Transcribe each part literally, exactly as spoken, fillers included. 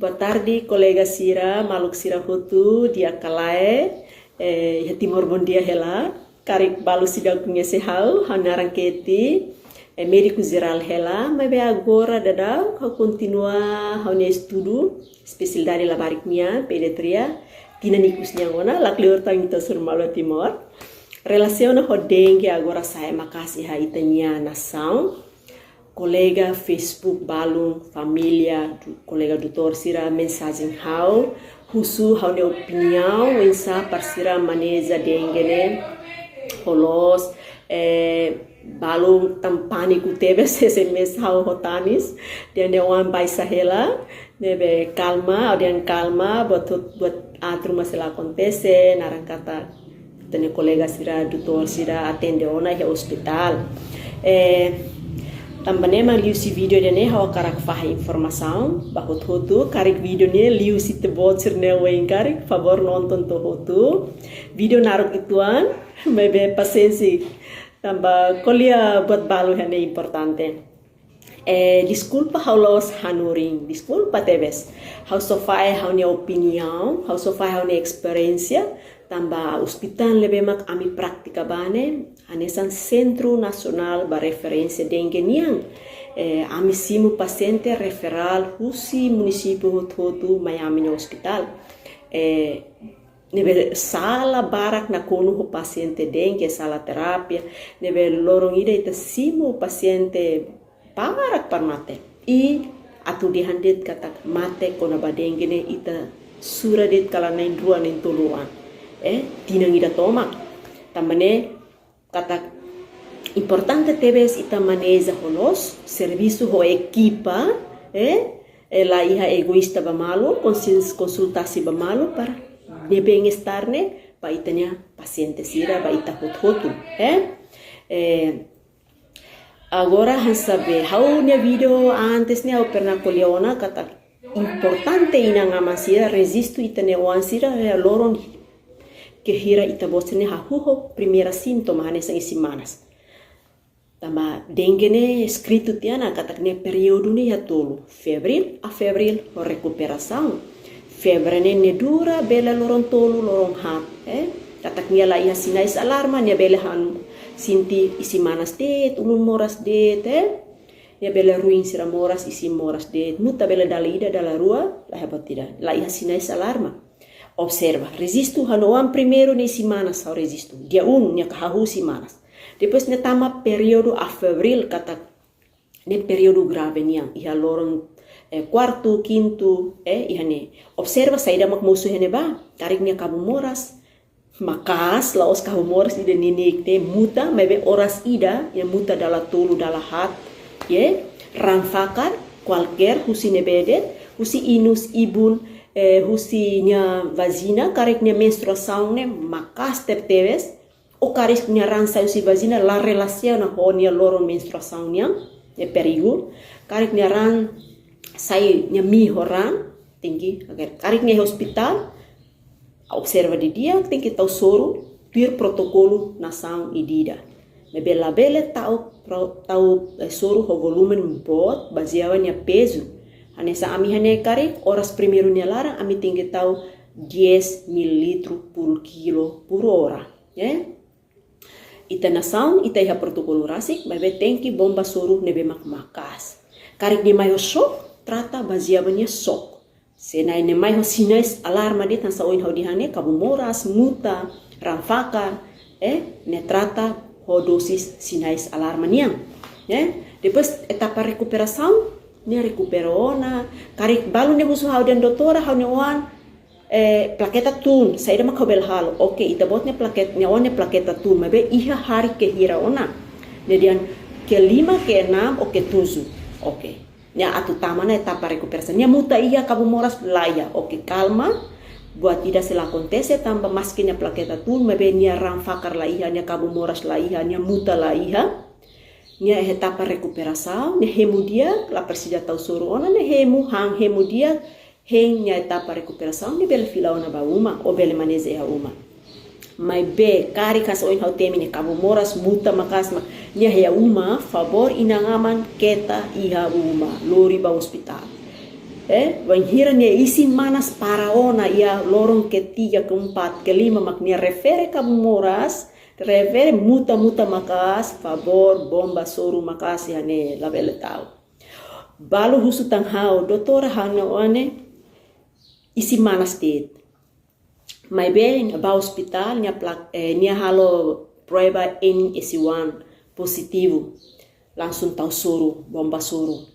Boa tarde, kolega sira, maluk sira hotu, di'ak ka lae, eh, iha Timor bondia hela. Karik balu seidauk koñese ha'u, ha'u naran Keti, eh, médiku jerál hela, maibé agora daudaun ha'u kontinua ha'u-nia estudu, espesialidade labarik nian, pediatria, tinan ikus nian ona, la kleur tan ita sira malu Timor. Relasiona ho dengue agora sa'e maka'as iha ita-nia nasaun. Kolega Facebook balun, família, du-, kolega doutór sira mensajen ha'u, husu ha'u-nia opiniaun, oinsá para sira maneja dengue ne'e ho loos, eh, balun tan pániku tebes, S M S ha'u ho tanis, dehan ne'e oan baixa hela, ne'ebé kalma, ha'u dehan kalma, buat, buat aat ruma sei la akontese, naran katak ita-nia kolega sira, doutór sira atende ona iha ospitál. Eh, tanba ne'e mak liuhusi vídeo ida-ne'e ha'u hakarak fahe informasaun ba hotu-hotu, karik vídeo ne'e liuhusi ita-boot sira-nia oin karik, favór nonton to'o hotu. Vídeo naruk uitoan, maibé pasiénsia, tanba ko'alia buat balu iha ne'e importante. Eh, deskulpa ha'u la'ós hanorin, deskulpa tebes. Ha'u só fahe ha'u-nia opiniaun, ha'u só fahe ha'u-nia esperiénsia, tanba ospitál ne'ebé mak ami pratika ba ne'e, hanesan Sentru Nasionál ba Referénsia Dengue nian. Eh, ami simu pasiente referál husi munisípiu hotu-hotu mai ami-nia ospitál. Eh, ne'ebé sala barak nakonu ho pasiente dengue, sala terapia, ne'ebé loron ida ita simu pasiente barak para mate. I atu dehan de'it katak mate kona-ba dengue ne'e ita sura de'it kala na'in-rua na'in-tolu oan. Eh, tinan ida tomak. Tanba ne'e katak importante tebes ita maneja ho loos, servisu ho ekipa, eh, eh, la iha egoísta ba malu, konsil-, konsultasi ba malu para nia bem-estar ne'e ba ita-nia pasiente sira, ba ita hotu-hotu, eh. Eh, agora hanesan be, ha'u-nia vídeo antes ne'e ha'u pernah ko'alia ona katak importante inan-aman sira rejistu ita-nia oan sira iha loron bainhira ita-boot sira-ne'e hahú ho primeira sintoma hanesan isin-manas. Tanba dengue ne'e eskritu tiha ona katak nia períodu ne'e iha tolu, febril, afebril, ho rekuperasaun. Febre ne'e nia dura bele loron tolu, loron haat, eh. Katak nia la iha sinais alarma, nia bele han sente isin-manas de'it, ulun moras de'it, eh. Nia bele ruin sira moras, isin moras de'it, muta bele dala ida, dala rua, la iha buat ida, la iha sinais alarma. Observa, rejistu ha'u-nia oan primeiru ne'e isin-manas ha'u rejistu. Dia um nia hahú isin-manas. Depois nia tama períodu afebril katak ne'e períodu grave nian. Iha loron, eh, kuartu, kintu, eh, iha ne'e. Observa saida mak mosu iha ne'ebá. Karik nia kabun moras maka'as, la'ós kabun moras ida neineik de'it, muta, maibé oras ida, nia muta dala tolu, dala haat, ye, raan fakar, kualkér, husi ne'ebé de'it, husi inus, ibun, eh, husi nia vajina, karik nia menstruasaun ne'e maka'as tebetebes, ou karik nia raan sai husi vajina la relasiona ho nia loron menstruasaun nian, ne'e perigu. Karik nia raan sai nia mii ho raan, tenke, oke, karik nia iha ospitál, observa didi'ak, tenke tau soru, tuir protokolu nasaun ida-idak. Maibé labele tau pro-, tau, eh, soru ho volume boot, bazeia ba nia pezu. Hanesan ami iha ne'e karik, oras primeiru nia laran, ami tenke tau dez mililitru por kilo por hora, eh? Ita nasaun, ita iha protokolu rasik, maibé tenke bomba soru ne'ebé mak maka'as. Karik nia mai ho xok, trata bazeia ba nia xok. Se nia mai ho sinais alarma de'it hanesan ohin ha'u dehan ne'e, kabun moras, muta, raan fakar, eh, ne'e trata ho dosis sinais alarma nian, eh. Depois etapa rekuperasaun, nia rekupera ona, karik balu nia husu ha'u dehan doutora, ha'u-nia oan, eh, plaketa tun, saida mak ha'u bele halo. Oke, ita-boot nia plaket-, nia oan nia plaketa tun, maibé iha hari ke hira ona. Nia dehan ke lima, ke enam, ou ke tujuh. Oke. Nia atu tama ona etapa rekuperasaun. Nia muta iha, kabun moras la iha. Oke, kalma. Buat ida sei la akontese, tanba maski nia plaketa tun, maibé nia raan fakar la iha, nia kabun moras la iha, nia muta la iha. Nia iha etapa rekuperasaun, nia hemu di'ak, la presiza tau soru ona, nia hemu, han hemu di'ak, hein nia etapa rekuperasaun, nia bele fila ona ba uma, ou bele maneja iha uma. Maibé, karik hanesan ohin ha'u temi ne'e, kabun moras, muta maka'as mak nia iha uma, favór inan-aman keta iha uma, lori ba ospitál. Eh, wainhira nia isin-manas para ona iha loron ketiga, keempat, kelima mak nia refere kabu moras, refere muta-muta maka'as, favór, bomba soru maka'as iha ne'e, labele ta'uk. Balu husu tan ha'u, doutora, ha'u-nia oan ne'e isin-manas de'it. Maibé nia bá ospitál, nia plak-, eh, nia halo prueba N S one pozitivu. Langsung tau soru, bomba soru.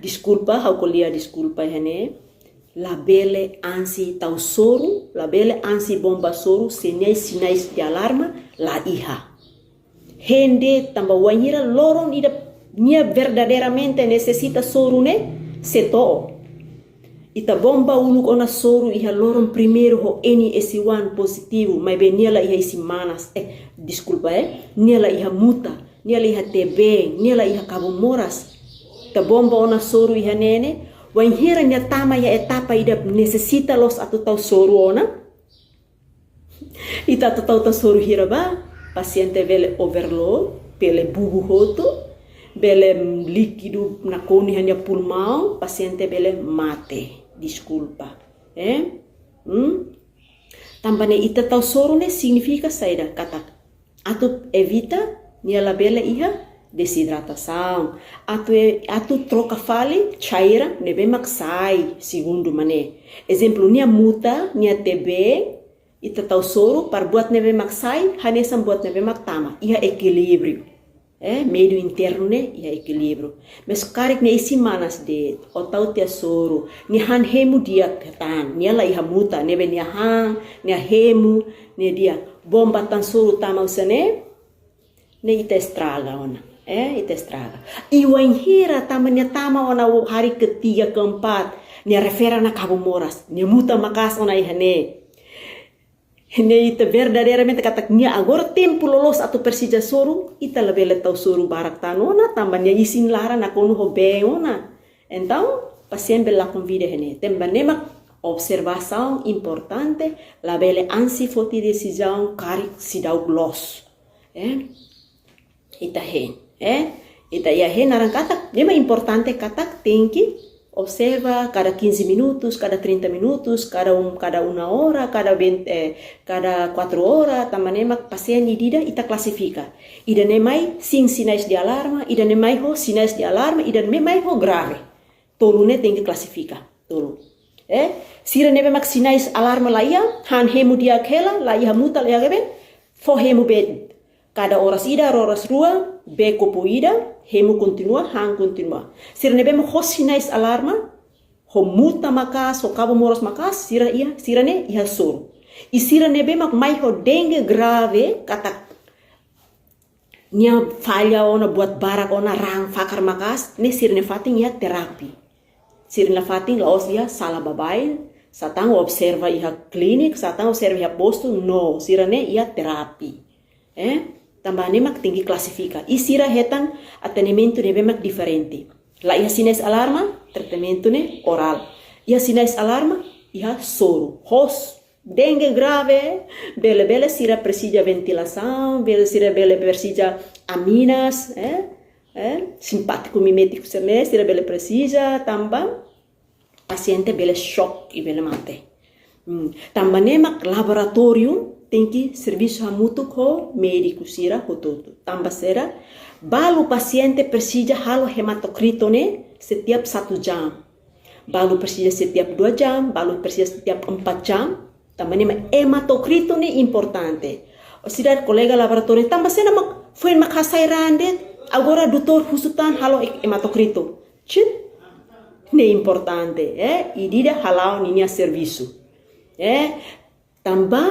Deskulpa, ha'u ko'alia deskulpa iha ne'e. Labele ansi tau soru, labele ansi bomba soru, se nia sinais de alarma la iha. Hein de'it tanba wainhira loron ida nia verdadeiramente nesesita soru ne'e, sei to'o. Ita bomba uluk ona soru iha loron primeiru ho N S one pozitivu, maibé nia la iha isin-manas, eh, deskulpa, eh, nia la iha muta, nia la iha T B, nia la iha kabu moras. Ita bomba ona soru iha ne'e ne'e, wainhira nia tama iha etapa ida nesesita loos atu tau soru ona, ita atu tau tau soru hira bá, pasiente bele overload, bele bubu hotu, bele líkidu nakonu iha nia pulmaun, pasiente bele mate. Deskulpa. Eh? Hmm? Tanba ne'e ita tau soru ne'e signifika saida? Katak atu evita nia labele iha desidratasaun. Atu e-, atu troka fali cairan ne'ebé mak sai, segundu mak ne'e. Ezemplu, nia muta, nia T B, ita tau soru para buat ne'ebé mak sai hanesan buat ne'ebé mak tama, iha ekilíbriu. Eh, meiu internu ne'e iha ekilíbriu. Mas karik nia isin-manas de'it, ó tau tiha soru, nia han hemu di'ak tan, nia la iha muta, ne'ebé nia han, nia hemu, nia di'ak, bomba tan soru tama husi ne'e, ne'e ita estraga ona. Eh, ita estraga. I wainhira tama, nia tama ona ho hari ketiga, keempat, nia refere ona kabu moras, nia muta maka'as ona iha ne'e. Ne'e ita verdadeiramente katak nia agora tempu loloos atu presiza soru, ita labele tau soru barak tan ona, tanba nia isin laran nakonu ho been ona. Entaun, pasiente bele lakon vida iha ne'e. Tanba ne'e mak observasaun importante, labele ansi foti desizaun karik seidauk loos. Eh? Ita hein, eh? Ita iha hein naran katak, ne'e mak importante katak tenke observa kada quinze minutos, kada trinta minutos, kada um, kada uma hora, kada vinte, eh, kada quatro hora, tanba ne'e mak pasiente ida-idak ita klasifika. Ida-ne'e mai sem sinais de alarma, ida-ne'e mai ho sinais de alarma, ida-ne'e mai ho grave. Tolu ne'e tenke klasifika, tolu. Eh, sira ne'ebé mak sinais alarma la iha, han hemu di'ak hela, la iha muta, la iha geben, fó hemu bee. Kada oras ida, oras rua, bee kopu ida, hemu kontinua, han kontinua. Sira ne'ebé mak ho sinais alarma, ho muta maka'as, ho kabu moras maka'as, sira iha, sira ne'e iha soru. I sira ne'ebé mak mai ho dengue grave, katak nia falla ona, buat barak ona, raan fakar maka'as, ne'e sira-nia fatin iha terapi. Sira-nia fatin la'ós iha sala baibain, sá tan observa iha klinik, sá tan observa iha postu, no, sira ne'e iha terapi. Eh? Tanba ne'e mak tenke klasifika. I sira hetan atendimentu ne'ebé mak diferente. La iha sinais alarma, tratamentu ne'e orál. Iha sinais alarma, iha soru. Ho dengue grave, bele-bele sira presiza ventilasaun, bele sira bele presiza aminas, eh? Eh? Simpático mimético sira ne'e, sira bele presiza, tanba pasiente bele choque i bele mate. Hmm. Tanba ne'e mak laboratóriu tenke servisu hamutuk ho médiku sira hotu-hotu. Tanba sira, balu pasiente presiza halo hematocrito ne'e setiap satu jam. Balu presiza setiap dua jam, balu presiza setiap empat jam. Tanba ne'e mak hematocrito ne'e importante. Ó sira kolega laboratóriu, tanba sá mak foin mak hasai raan de'it, agora doutór husu tan halo hematocrito. Cit, ne'e importante, eh? Ida-idak hala'o ninia servisu. Eh? Tanba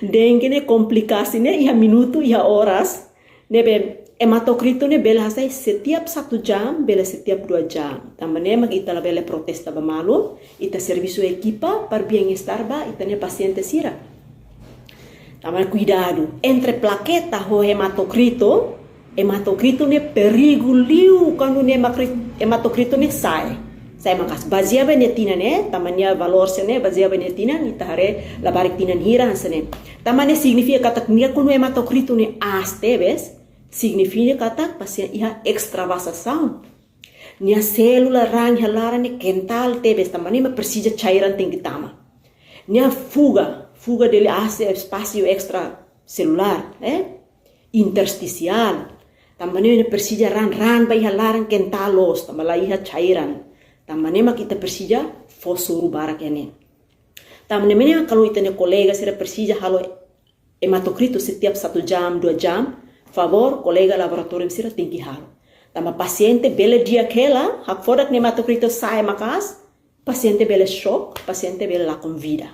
dengue ne'e komplikasi ne'e iha minutu, iha oras. Ne'ebé hematocrito ne'e bele hasai setiap satu jam, bele setiap dua jam. Tanba ne'e mak ita labele protesta ba malu, ita servisu ekipa para bem-estar ba ita-nia pasiente sira. Tanba kuidadu, entre plaketa ho hematocrito, hematocrito ne'e perigu liu kuandu ne'e makri-, hematocrito ne'e sa'e. Sa'e maka'as, bazeia ba nia tinan ne'e, tanba nia valór sira ne'e, bazeia ba nia tinan, ita haree labarik tinan hira hanesan ne'e. Tanba ne'e signifika katak nia kuandu hematocrito ne'e aas tebes, signifika katak pasiente iha ekstravasasaun. Nia sélula raan iha laran ne'e kental tebes, tanba ne'e mak presiza cairan tenke tama. Nia fuga, fuga dele ase espasu extraselular, eh? Interstisiál. Tanba ne'e nia presiza raan, raan ba iha laran kental loos, tanba la iha cairan. Tanba ne'e mak ita presiza fó soru barak iha ne'e. Tanba ne'e mak kalau ita-nia kolega sira presiza halo hematókritu setiap satu jam, dua jam, favór kolega laboratóriu sira tenke halo. Tanba pasiente bele di'ak hela, hakfodak nia hematókritu sa'e maka'as, pasiente bele xok, pasiente bele lakon vida.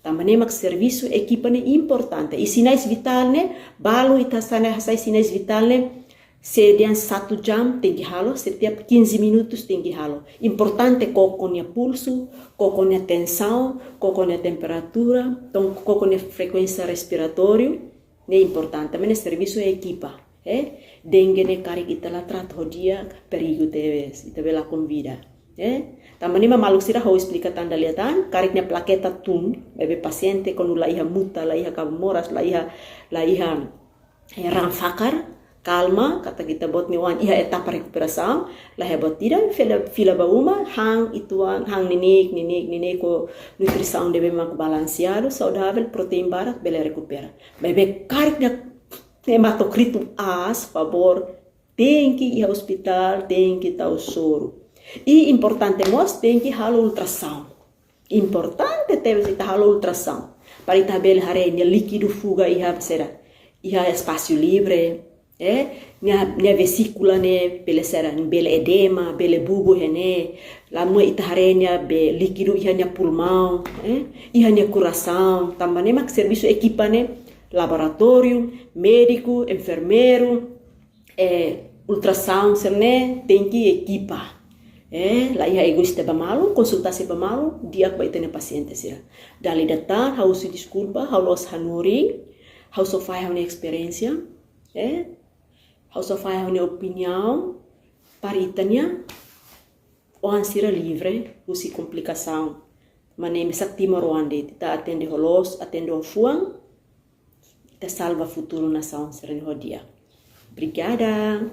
Tanba ne'e mak servisu ekipa ne'e importante. I sinais vitál ne'e, balu ita sane hasai sinais vitál ne'e, se dehan satu jam tenke halo, setiap quinze minutos tenke halo. Importante koko nia pulsu, koko nia tensaun, koko nia temperatura, entaun koko nia frekuénsia respiratóriu, ne'e importante. Tanba ne'e servisu ekipa, eh? Dengue ne'e karik ita la trata ho di'ak, perigu tebes, ita bele lakon vida, eh? Tanba ne'e mak maluk sira ha'u esplika tan dala ida tan, karik nia plaketa tun, maibé pasiente kuandu la iha muta, la iha kabu moras, la iha, la iha eh, raan fakar, kalma, katak ita-boot nia oan iha etapa rekuperasaun, la iha buat ida, fila, fila ba uma, han uitoan, han neineik, neineik, neineik ho nutrisaun ne'ebé mak balanseadu, saudavel, proteína barak, bele rekupera. Maibé karik nia hematókritu aas, favór, tenke iha ospitál, tenke tau soru. I importante mós, tenke halo ultrasaun. Importante tebes ita halo ultrasaun. Para ita bele haree nia líkidu fuga iha saida, iha espasu livre, eh? Nia, nia vesíkula ne'e bele saida, bele edema, bele bubu iha ne'e. Lae ita haree nia be líkidu iha nia pulmaun, eh? Iha nia korasaun. Tanba ne'e mak servisu ekipa ne'e, laboratóriu, médiku, enfermeiru, eh, ultrasaun sira-ne'e tenke ekipa. Eh, la iha egoísta ba malu, konsultasi ba malu, di'ak ba ita-nia pasiente sira. Dala ida tan, ha'u husu deskulpa, ha'u la'ós hanorin, ha'u só fahe ha'u-nia esperiénsia, eh, ha'u só fahe ha'u-nia opiniaun, para ita-nia oan sira livre husi komplikasaun. Tanba ne'e mesak timoroan de'it, ita atende ho loos, atende ho fuan, ita salva futuru nasaun sira-ne'e ho di'ak. Obrigada.